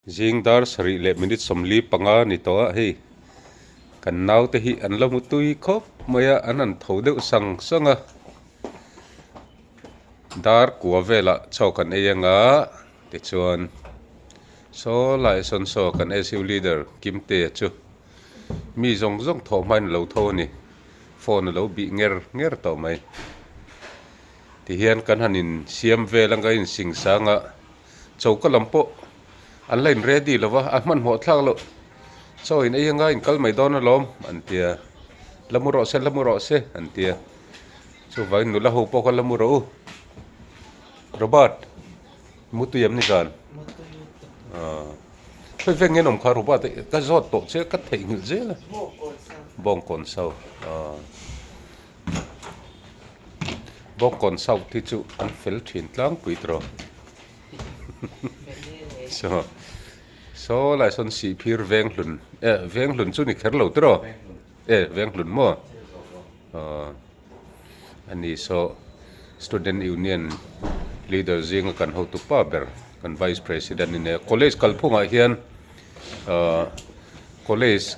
Zing dar sarih leh minute 45 a ni tawh a, hei kan naute hi an la hmu tui khawp mai a, an han tho deuh sang sang a, dar kua velah chaw kan ei anga tichuan saw lai sawn saw kan SU leader Kimtea chu mi zawng zawng thawh hmain a lo tho a ni, phone a lo bih nger nger tawh mai. Tihian kan han insiam vel anga insing sang a. Choka lam pawh an la in ready lo va, a hmanhmawh thlak loh. Chaw in ei anga in kal mai dawn alawm an ti a, la mu rawh se, la mu rawh se an ti a. Chuvangin nula ho pawh kha la mu rawh u. Robert, mu tui em ni zan? Khawi veng nge an awm kha Robert a, ka zawt tawh che ka theihnghilh zel a. Bawngkawn sau. Bawngkawn South hi chu an fel thin tlangpui tawh. Saw saw lai sawn Sihphir Venghlun eh Venghlun chu ni kher lo tiraw eh Venghlun maw aw ani saw Student Union leader zinga kan hotu pa ber kan Vice President a nia college kalphungah hian ah college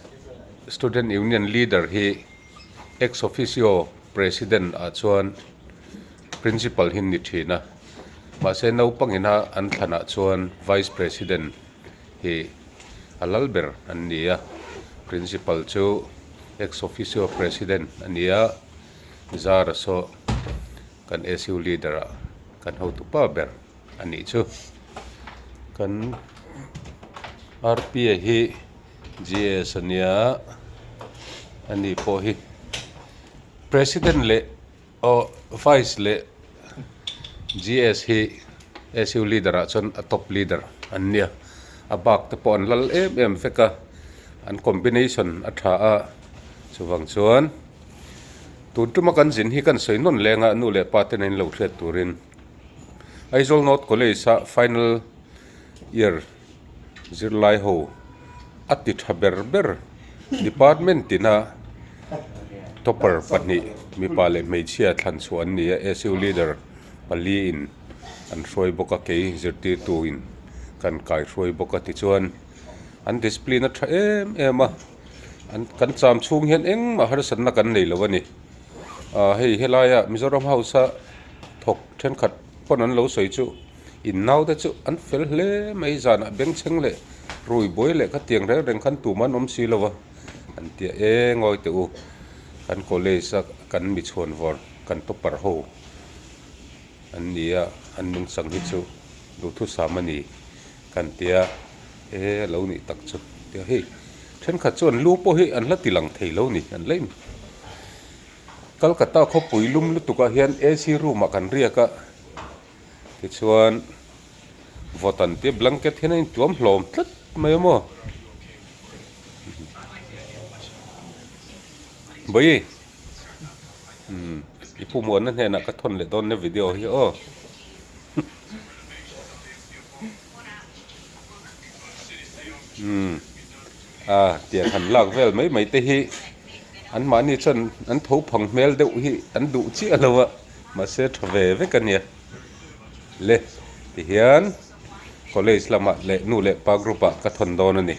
Student Union leader hi. Ex officio President ah chuan Principal hi an ni thin a, mahse naupangin a an thlanah chuan Vice President hi a lal ber an ni a, Principal chu Ex officio President a ni a, Zara saw kan SU Leader ah kan hotu pa ber a nih chu. Kan RPA hi. GS a nia ani pawh hi President leh aw Vice leh GS hi SU leader ah chuan a top leader an nia a bak te pawh an lal em em vek a an combination a tha a chuvang chuan tun tuma kan zin hi kan sawi nawn leng a nu leh pa ten an lo hriat turin Aizawl North College a final year. Zirlai ho a ti tha ber ber department tina topper pahnih mipa leh hmeichhia thlan chhuah an ni a SU leader pali in an hruai bawk a kei zirtirtu in kan kai hruai bawk a tichuan an discipline a tha em em a an kan cham chhung hian engmah harsatna kan nei lo a ni ah hei helaia Mizoram house a thawk thenkhat pawn an lo sawi chu. In naute chu an fel hle mai zanah bengchheng leh rui buai leh kha tiang reng reng khan tum an awm si lo a an ti a e ngawi teh u kan college a kan mi chhuan vawr kan topper ho an ni a an nungchang hi chu duhthusam a ni kan ti a e a lo nih tak chu tia hei thenkhat chuan lu pawh hi an la ti lang thei lo ni an la in Calcutta khawpui lum lutuk ah hian AC room ah kan riak a. Tichuan vawt an tia blanket hian a intuam hlawm tlat mai a maw. Bawi umm i pu muanna hnenah ka thawn leh dawn nia video hi aw. Umm a tiang han lak vel mai mai te hi anmahni chuan an tho phang hmel deuh hi an duh chiah lo a. Mahse tha ve vek a nia. Le tihian college lamah leh nu leh pa group ah ka thawn dawn a ni.